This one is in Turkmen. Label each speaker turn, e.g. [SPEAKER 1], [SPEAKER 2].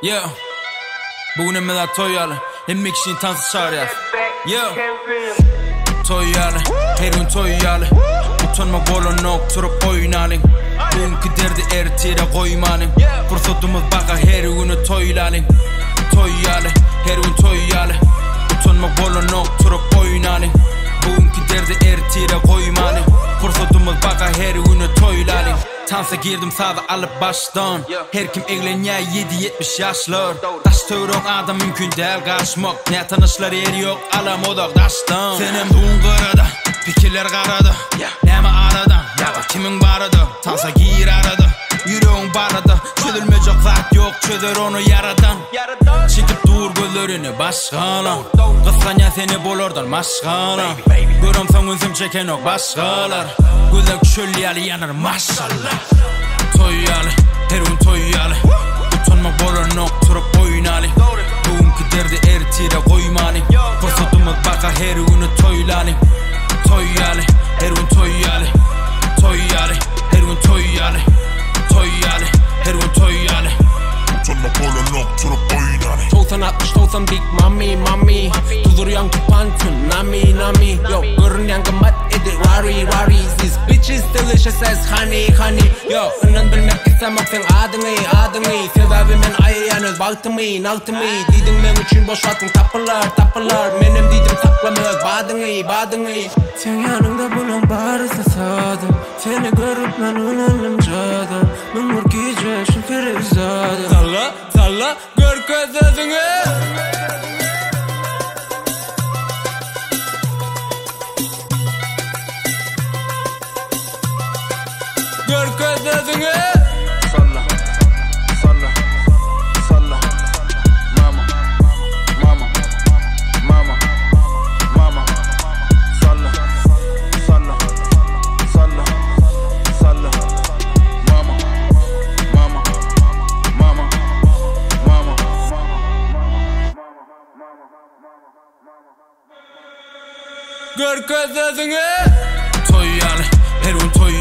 [SPEAKER 1] Yeah. Bu gün hemme zat toý ýaly. Hemme kişini tansa çagyrýas. Yeah. Toý ýaly, her gün toý ýaly. Utanmak bolanok, turup oýnalyň. Bu günki derdi ertire goýmalyň. Pursatymyz baka her güni toýlalyň. Toý ýaly, her gün toý ýaly. Utanmak bolanok, turup oýnalyň. Bu günki derdi ertire goýmalyň. Pursatymyz baka her güni toýlalyň. Tansa girdim sazy alyp başdan. Her kim eglenýä ýedi 70 ýaşlar. Daş töwerek adam mümkin däl gaçmak. Nätanyşlar ýeri ýok alam uzak daşdan. Senem duň gyrada, pikirler garada. Näme arada, ýa-da kimiň barada. Tansa gir arada, ýüregiň barada. Çözülmejek zat ýok, çözer ony ýaradan. Çekip dur gözlerini başgala. Gysganýan seni bulardan maşgala. Göremsoň ünsüm çekenok başgalar. Gözleň çöl ýaly ýanar maşallah. Toý ýaly, her gün toý ýaly. Utanmak bolanok turup oýnaly. Bu günki derdi ertire goýmaly. Pursatymyz baka her güni toýlaly. Toý ýaly, her gün toý ýaly. Toý ýaly, her gün toý ýaly. Toý ýaly, her gün toý ýaly.
[SPEAKER 2] Utanmak bolanok turup oýnaly.
[SPEAKER 3] 90 60 90 big mami mami Tuzurýan tupan tsunami nami Yo görünýän gymmat edi rari rari These bitches delicious as honey honey Yo ynan bilmek istemok seň adyňy adyňy Sebäbi men aýaýan öz bagtymy nagtymy Diýdiň meň üçin boş wagtyň tapylar tapylar Menem diýdim saklama öz badyňy badyňy Seň ýanyňda bulaň barysy sada Seni görüp men ulandym jada 1001 gije şu perizada
[SPEAKER 1] Salla, salla, görkez özüňi. Görkez özüňi.
[SPEAKER 4] Salla, salla, salla. Mama, mama, mama, mama. Salla, salla, salla, salla. Mama, mama, mama, mama.
[SPEAKER 1] Görkez özüňi. Toý ýaly, her gün toý.